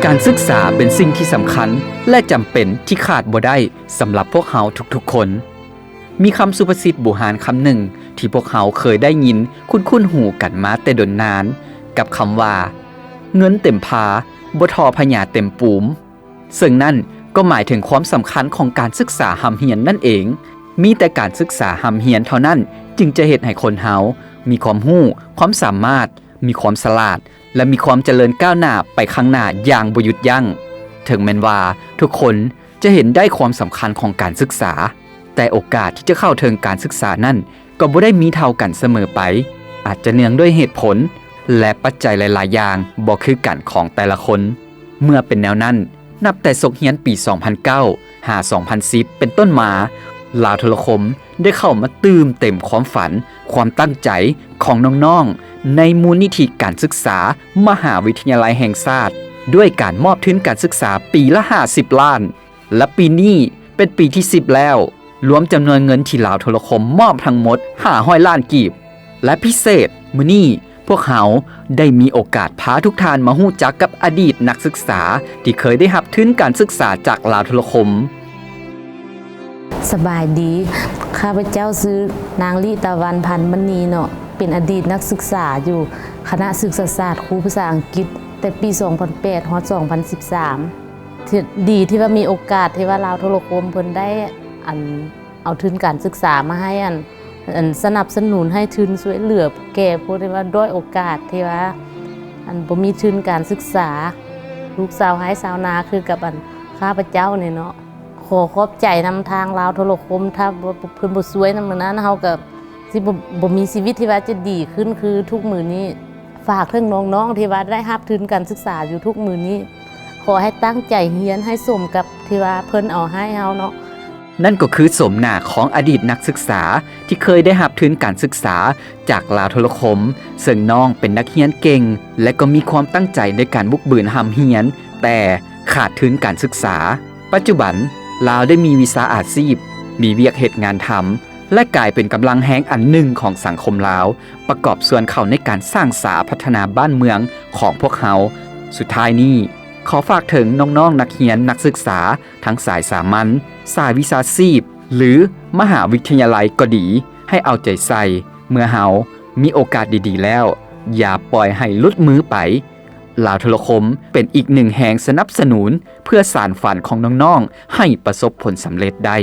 ການສຶກສາເປັນສິ່ງທີ່ສຳຄັນ ແລະ ຈຳເປັນທີ່ຂາດບໍ່ໄດ້ສຳລັບພວກເຮົາທຸກໆຄົນ. ມີຄຳສຸພາສິດບູຮານຄຳໜຶ່ງທີ່ພວກເຮົາເຄີຍໄດ້ຍິນຄຸ້ນໆຫູກັນມາແຕ່ດົນນານ ກັບຄຳວ່າ ເງິນເຕັມພາ ບໍ່ທໍ່ພະຍາເຕັມປູມ. ເຊິ່ງນັ້ນກໍໝາຍເຖິງຄວາມສຳຄັນຂອງການສຶກສາຮ່ຳຮຽນນັ້ນເອງ. ມີແຕ່ການສຶກສາຮ່ຳຮຽນເທົ່ານັ້ນ ຈຶ່ງຈະເຮັດໃຫ້ຄົນເຮົາມີຄວາມຮູ້, ຄວາມສາມາດ, ມີຄວາມສະຫຼາດ ແລະ ມີຄວາມຈະເລີນກ້າວໜ້າໄປຂ້າງໜ້າຢ່າງບໍ່ຢຸດຢັ້ງ. ເຖິງແມ່ນວ່າທຸກຄົນຈະເຫັນໄດ້ຄວາມສຳຄັນຂອງການສຶກສາ, ແຕ່ໂອກາດທີ່ຈະເຂົ້າເຖິງການສຶກສານັ້ນ ກໍບໍ່ໄດ້ມີເທົ່າກັນສະເໝີໄປ, ອາດຈະເນື່ອງດ້ວຍເຫດຜົນ ແລະ ປັດໄຈຫຼາຍໆຢ່າງບໍ່ຄືກັນຂອງແຕ່ລະຄົນ. ເມື່ອເປັນແນວນັ້ນ, ນັບແຕ່ສົກຮຽນປີສອງພັນເກົ້າຫາສອງພັນສິບເປັນຕົ້ນມາ, ລາວໂທລະຄົມໄດ້ເຂົ້າມາຕື່ມເຕັມຄວາມຝັນ, ຄວາມຕັ້ງໃຈຂອງນ້ອງໆ ໃນມູນນິທິການສຶກສາມະຫາວິທະຍາໄລແຫ່ງຊາດ ດ້ວຍການມອບທຶນການສຶກສາປີລະຫ້າສິບລ້ານ. ແລະ ປີນີ້ເປັນປີທີສິບແລ້ວ, ລວມຈຳນວນເງິນທີ່ລາວໂທລະຄົມມອບທັງໝົດຫ້າຮ້ອຍລ້ານກີບ. ແລະ ພິເສດ, ມື້ນີ້ພວກເຮົາໄດ້ມີໂອກາດພາທຸກທ່ານມາຮູ້ຈັກກັບອະດີດນັກສຶກສາທີ່ເຄີຍໄດ້ຮັບທຶນການສຶກສາຈາກລາວໂທລະຄົມ. ສະບາຍດີ, ຂ້າພະເຈົ້າຊື່ນາງ ລິຕາວັນ ພັນມະນີເນາະ, ເປັນອະດີດນັກສຶກສາຢູ່ຄະນະສຶກສາສາດຄູພາສາອັງກິດ ແຕ່ປີສອງພັນແປດຮອດສອງພັນສິບສາມ. ທີ່ ດີທີ່ວ່າມີໂອກາດທີ່ວ່າລາວໂທລະຄົມເພິ່ນໄດ້ ອັນ ເອົາທຶນການສຶກສາມາໃຫ້ ອັນ ອັນ ສະໜັບສະໜູນໃຫ້ທຶນຊ່ວຍເຫຼືອແກ່ຜູ້ທີ່ວ່າດ້ອຍໂອກາດ ທີ່ວ່າ ອັນ ບໍ່ມີທຶນການສຶກສາ, ລູກຊາວໄຮ່ຊາວນາຄືກັບ ອັນ ຂ້າພະເຈົ້ານີ້ເນາະ. ຂໍຂອບໃຈນຳທາງລາວໂທລະຄົມ, ຖ້າບໍ່ ເພິ່ນບໍ່ຊ່ວຍນຳມື້ນັ້ນ ເຮົາກໍ ຊິບໍ່ ບໍ່ມີຊີວິດທີ່ວ່າຈະດີຂຶ້ນຄືທຸກມື້ນີ້. ຝາກເຖິງນ້ອງໆທີ່ວ່າໄດ້ຮັບທຶນການສຶກສາຢູ່ທຸກມື້ນີ້, ຂໍໃຫ້ຕັ້ງໃຈຮຽນໃຫ້ສົມກັບທີ່ວ່າເພິ່ນເອົາໃຫ້ເຮົາເນາະ. ນັ້ນກໍຄືໂສມໜ້າຂອງອະດີດນັກສຶກສາທີ່ເຄີຍໄດ້ຮັບທຶນການສຶກສາຈາກລາວໂທລະຄົມ, ເຊິ່ງນ້ອງເປັນນັກຮຽນເກັ່ງ ແລະ ກໍມີຄວາມຕັ້ງໃຈໃນການບຸກບືນຮ່ຳຮຽນ, ແຕ່ຂາດທຶນການສຶກສາ. ປັດຈຸບັນ, ລາວໄດ້ມີວິຊາອາຊີບ, ມີວຽກເຮັດງານທຳ ແລະ ກາຍເປັນກຳລັງແຮງອັນໜຶ່ງຂອງສັງຄົມລາວ, ປະກອບສ່ວນເຂົ້າໃນການສ້າງສາພັດທະນາບ້ານເມືອງຂອງພວກເຮົາ. ສຸດທ້າຍນີ້, ຂໍຝາກເຖິງນ້ອງໆນັກຮຽນນັກສຶກສາທັງສາຍສາມັນ, ສາຍວິຊາຊີບ ຫຼື ມະຫາວິທະຍາໄລກໍດີ, ໃຫ້ເອົາໃຈໃສ່, ເມື່ອເຮົາມີໂອກາດດີໆແລ້ວ, ຢ່າປ່ອຍໃຫ້ຫຼຸດມືໄປ. ລາວໂທລະຄົມເປັນອີກໜຶ່ງແຮງສະໜັບສະໜູນ ເພື່ອສານຝັນຂອງນ້ອງໆໃຫ້ປະສົບຜົນສຳເລັດໄດ້.